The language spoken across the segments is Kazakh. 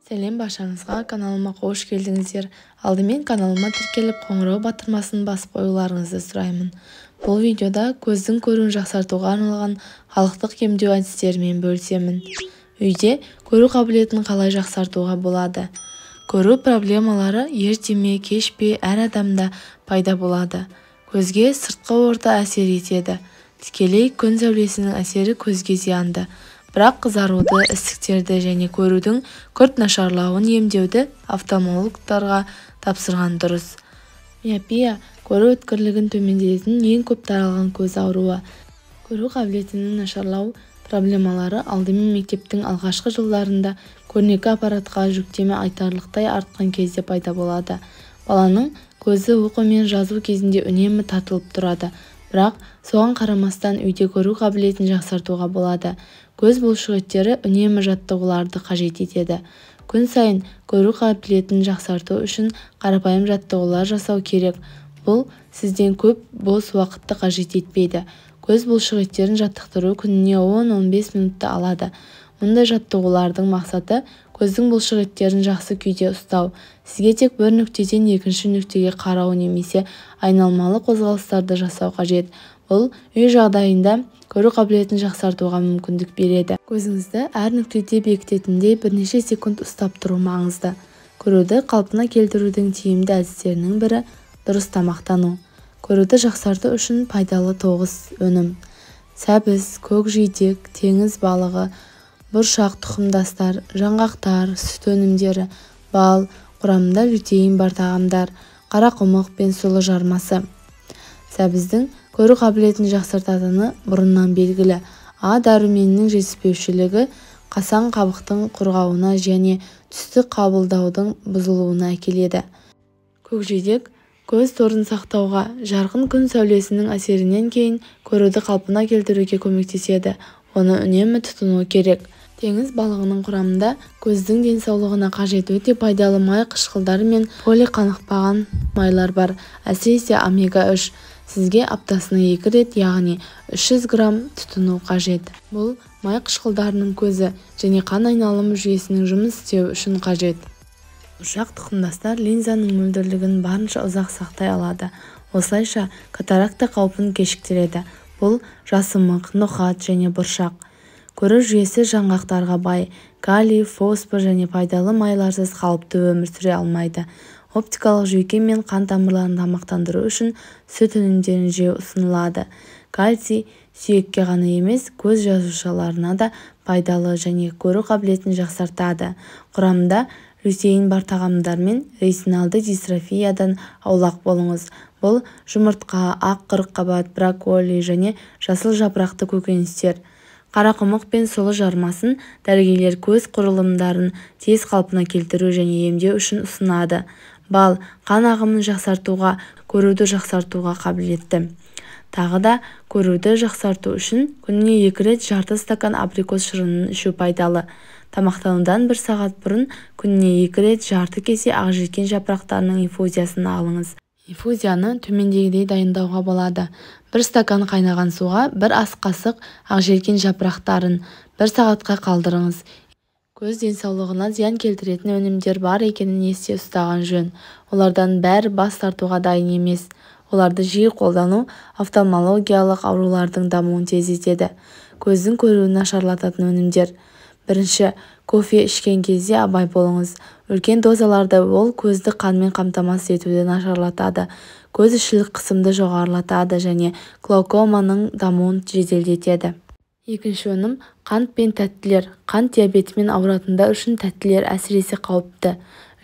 Сәлем баршаңызға, каналыма қош келдіңіздер. Алдымен каналыма тіркеліп, қоңырау батырмасын басып қоюларыңызды сұраймын. Бұл видеода көздің көруін жақсартуға арналған халықтық емдеу әдістерімен бөлісемін. Үйде көру қабілетін қалай жақсартуға болады? Көру проблемалары ерте ме, кеш пе әр адамда пайда болады. Көзге сыртқы орта әсер етеді. Тікелей күн сәулесінің әсері көзге зиянды. Бірақ қызаруды, ісіктерді және көрудің күрт нашарлауын емдеуді офтальмологтарға тапсырған дұрыс. Миопия көру өткірлігін төмендететін ең көп таралған көз ауруы. Көру қабілетінің нашарлау проблемалары алдымен мектептің алғашқы жылдарында көрнекі аппаратқа жүктеме айтарлықтай артқан кезде пайда болады. Баланың көзі оқу мен жазу кезінде үнемі тартылып тұрады. Бірақ соған қарамастан үйде көру қабілетін жақсартуға болады. Көз бұлшықеттері үнемі жаттығуларды қажет етеді. Күн сайын көру қабілетін жақсарту үшін қарапайым жаттығулар жасау керек. Бұл сізден көп бос уақытты қажет етпейді. Көз бұлшықеттерін жаттықтыру күніне 10-15 минутты алады. Мұндай жаттығулардың мақсаты көздің бұлшықеттерін жақсы күйде ұстау. Сізге тек бір нүктеден екінші нүктеге қарау немесе айналмалы қозғалыстарды жасау қажет. Бұл үй жағдайында көру қабілетін жақсартуға мүмкіндік береді. Көзіңізді әр нүктеде бекітетіндей бірнеше секунд ұстап тұру маңызды. Көруді қалпына келтірудің тиімді әдістерінің бірі дұрыс тамақтану. Көруді жақсарту үшін пайдалы 9 өнім: сәбіз, көкжидек, теңіз балығы, бұршақ тұқымдастар, жаңғақтар, сүт өнімдері, бал, құрамында лютеин бар тағамдар, қарақұмық пен сұлы жармасы. Сәбіздің көру қабілетін жақсартатыны бұрыннан белгілі. А дәруменінің жетіспеушілігі қасаң қабықтың құрғауына және түсті қабылдаудың бұзылуына әкеледі. Көкжидек көз торын сақтауға, жарқын күн сәулесінің әсерінен кейін көруді қалпына келтіруге көмектеседі. Оны үнемі тұтыну керек. Теңіз балығының құрамында көздің денсаулығына қажет өте пайдалы май қышқылдары мен полиқанықпаған майлар бар, әсіресе омега-3. Сізге аптасына 2 рет, яғни 300 грамм тұтыну қажет. Бұл май қышқылдарының көзі және қан айналымы жүйесінің жұмыс істеуі үшін қажет. Бұршақ тұқымдастар линзаның мөлдірлігін барынша ұзақ сақтай алады. Осылайша катаракта қаупін кешіктіреді. Бұл жасымық, ноқат және бұршақ. Көру жүйесі жаңғақтарға бай, калий, фосфор және пайдалы майларсыз қалыпты өмір сүре алмайды. Оптикалық жүйке мен қан тамырларын тамақтандыру үшін сүт өнімдерін жеу ұсынылады. Кальций сүйекке ғана емес, көз жасушаларына да пайдалы және көру қабілетін жақсартады. Құрамында лютеин бар тағамдармен ретиналды дистрофиядан аулақ болыңыз. Бұл жұмыртқа, ақ қырыққабат, брокколи және жасыл жапырақты көкөністер. Қарақұмық пен сұлы жармасын дәрігерлер көз құрылымдарын тез қалпына келтіру және емдеу үшін ұсынады. Бал қан ағымын жақсартуға, көруді жақсартуға қабілетті. Тағы да көруді жақсарту үшін күніне 2 рет жарты стакан абрикос шырынын ішу пайдалы. Тамақтанудан 1 сағат бұрын күніне 2 рет жарты кесе ақжелкен жапырақтарының инфузиясын алыңыз. Инфузияны төмендегідей дайындауға болады. 1 стакан қайнаған суға 1 ас қасық ақжелкен жапырақтарын 1 сағатқа қалдырыңыз. Көз денсаулығына зиян келтіретін өнімдер бар екенін есте ұстаған жөн. Олардан бәрі бас тартуға дайын емес. Оларды жиі қолдану офтальмологиялық аурулардың дамуын тездетеді. Көздің көруін нашарлататын өнімдер. Бірінші, кофе ішкен кезде абай болыңыз. Үлкен дозаларда ол көзді қанмен қамтамасыз етуді нашарлатады. Көз ішілік қысымды жоғарылатады және глаукоманың дамуын жеделдетеді. Екінші өнім қант пен тәттілер. Қант диабетімен ауыратындар үшін тәттілер әсіресе қауіпті.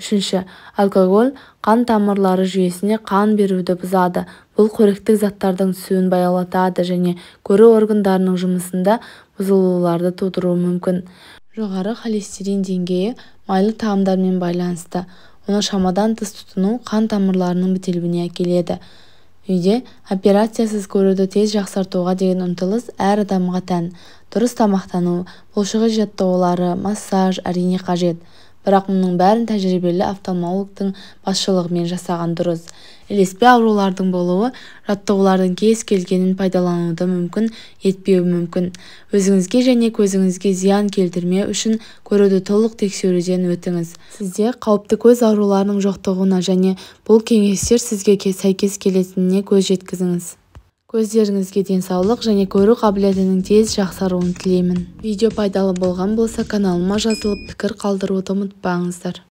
Үшінші, алкоголь қан тамырлары жүйесіне қан беруді бұзады. Бұл қоректік заттардың түсуін баяулатады және көру органдарының жұмысында бұзылуларды тудыруы мүмкін. Жоғары холестерин деңгейі майлы тағамдармен байланысты. Оны шамадан тыс тұтыну қан тамырларының бітелуіне әкеледі. Үйде операциясыз көруді тез жақсартуға деген ұмтылыс әр адамға тән. Дұрыс тамақтану, бұлшықет жаттығулары, массаж әрине қажет. Бірақ мұның бәрін тәжірибелі офтальмологтың басшылығымен жасаған дұрыс. Ілеспе аурулардың болуы жаттығулардың кез келгенін пайдалануды мүмкін етпеуі мүмкін. Өзіңізге және көзіңізге зиян келтірмеу үшін көруді толық тексеруден өтіңіз. Сізде қауіпті көз ауруларының жоқтығына және бұл кеңестер сізге сәйкес келетініне көз жеткізіңіз. Көздеріңізге денсаулық және көру қабілетінің тез жақсаруын тілеймін. Видео пайдалы болған болса каналыма жазылып, пікір қалдыруды ұмытпаңыздар.